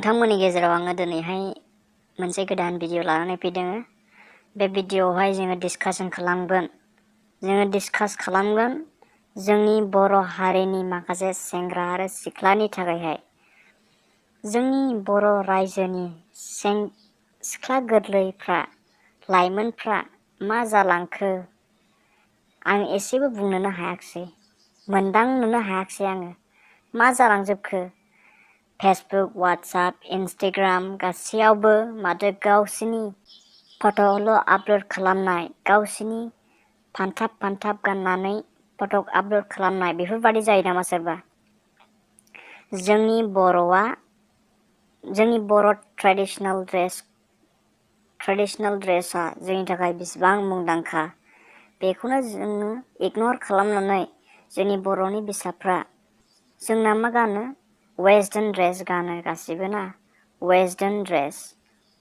नोंथांमोननि गेजेराव आङो दिनैहाय मोनसे गोदान भिडिअ लानानै फैदों। बे भिडिअआवहाय जोङो डिसकासन खालामगोन। जोंनि बर' हारिनि माखासे सेंग्रा आरो सिख्लानि थाखायहाय जोंनि बर' रायजोनि सिख्ला गोरलैफ्रा लाइमोनफ्रा मा जालांखो आं एसेबो बुंनोनो हायाखिसै, मोनदांनोनो हायाखिसै आङो मा जालांजोबखो। फेसबुक, वाट्सएप, इन्स्टाग्राम गासैयावबो माथो गावसिनि फट'ल' आपल'ड खालामनाय, गावसिनि फानथाब गाननानै फट' आपल'ड खालामनाय बेफोरबादि जायो नामा सोरबा? जोंनि बर' ट्रेडिशनेल ड्रेसआ जोंनि थाखाय बेसेबां मुंदांखा, बेखौनो जोङो इगनर खालामनानै जोंनि बर'नि फिसाफ्रा जोंना मा गानो? वेस्टार्न ड्रेस गानो गासिबो ना।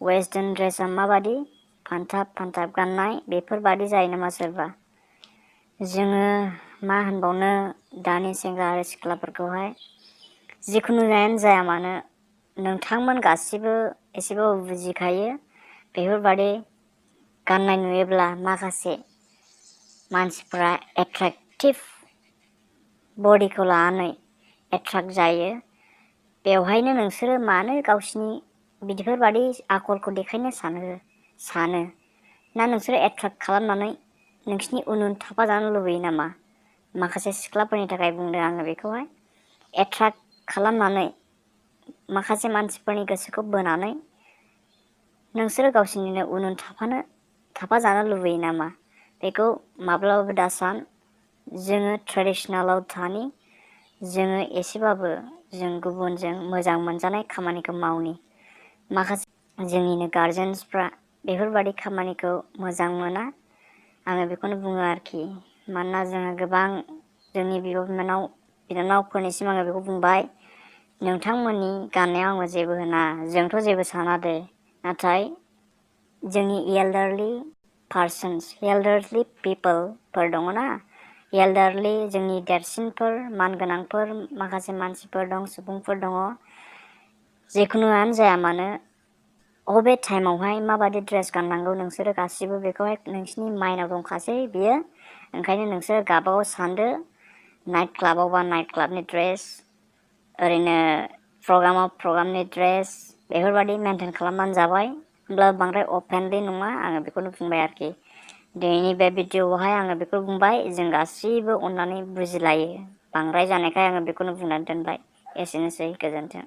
वेस्टार्न ड्रेसआ माबादि? फानथाब गाननाय बेफोरबादि जायो नामा सोरबा? जोङो मा होनबावनो दानि सेंग्रा आरो सिख्लाफोरखौहाय, जिखुनु जायानो जाया मानो नोंथांमोन गासिबो एसेबाबो बुजिखायो। बेफोरबादि गाननाय नुयोब्ला माखासे मानसिफ्रा एट्रेक्टिभ बडिखौ लानानै एट्राक्ट जायो। बेवहायनो नोंसोरो मानो गावसिनि बिदिफोरबादि आखलखौ देखायनो सानो ना नोंसोरो एट्राक्ट खालामनानै नोंसिनि उन थाफा जानो लुबैयो नामा? माखासे सिख्लाफोरनि थाखाय बुंदों आङो बेखौहाय। एट्राक्ट खालामनानै माखासे मानसिफोरनि गोसोखौ बोनानै नोंसोरो गावसिनिनो उन थाफा जानो लुबैयो नामा? बेखौ माब्लाबाबो दा सान। जोङो ट्रेडिशनेलाव थानि, जोङो एसेबाबो जों गुबुनजों मोजां मोनजानाय खामानिखौ मावनि। माखासे जोंनिनो गारजेन्सफ्रा बेफोरबादि खामानिखौ मोजां मोना। आङो बेखौनो बुङो आरोखि। मानोना जोङो गोबां जोंनि बिनानावफोरनिसिम आङो बेखौ बुंबाय, नोंथांमोननि गाननायाव आङो जेबो होना, जोंथ' जेबो साना दे, नाथाय जोंनि एल्डारलि पिपोलफोर दङ ना, एल्डारलि जोंनि देरसिनफोर मानगोनांफोर माखासे मानसिफोर दं, सुबुंफोर दङ। जिखुनुआनो जाया मानो अबे टाइमावहाय माबादि ड्रेस गाननांगौ नोंसोरो गासिबो बेखौहाय नोंसिनि माइन्डआव दंखासै बियो। ओंखायनो नोंसोरो गावबागाव सानदो। नाइट क्लाबावबा नाइट क्लाबनि ड्रेस, ओरैनो प्रग्रामाव प्रग्रामनि ड्रेस, बेफोरबादि मेनटेन खालामबानो जाबाय। होमब्लाबो बांद्राय अपेनलि नङा, आङो बेखौनो बुंबाय आरोखि। दिनैनि बे भिडिअआवहाय आङो बेखौ बुंबाय, जों गासैबो अननानै बुजिलायो। बांद्राय जानायखाय आङो बेखौनो बुंनानै दोनबाय। एसेनोसै, गोजोन्थों।